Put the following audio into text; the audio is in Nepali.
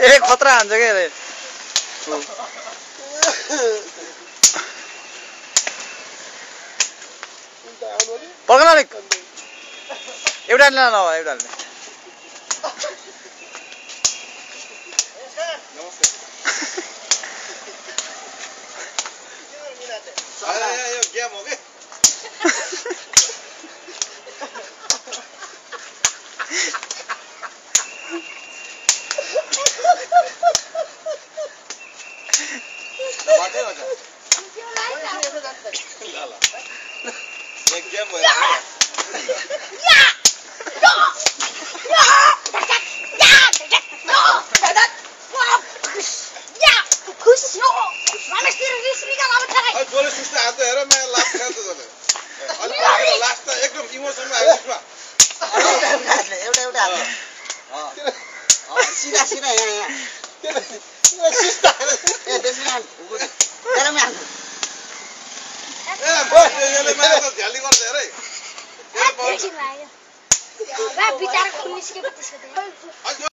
ए खतरा हान्छ के अरे पल्कन अलिक एउटा लिन नभए एउटा लिन यो गेम हो के बिचारा खुल्लिसके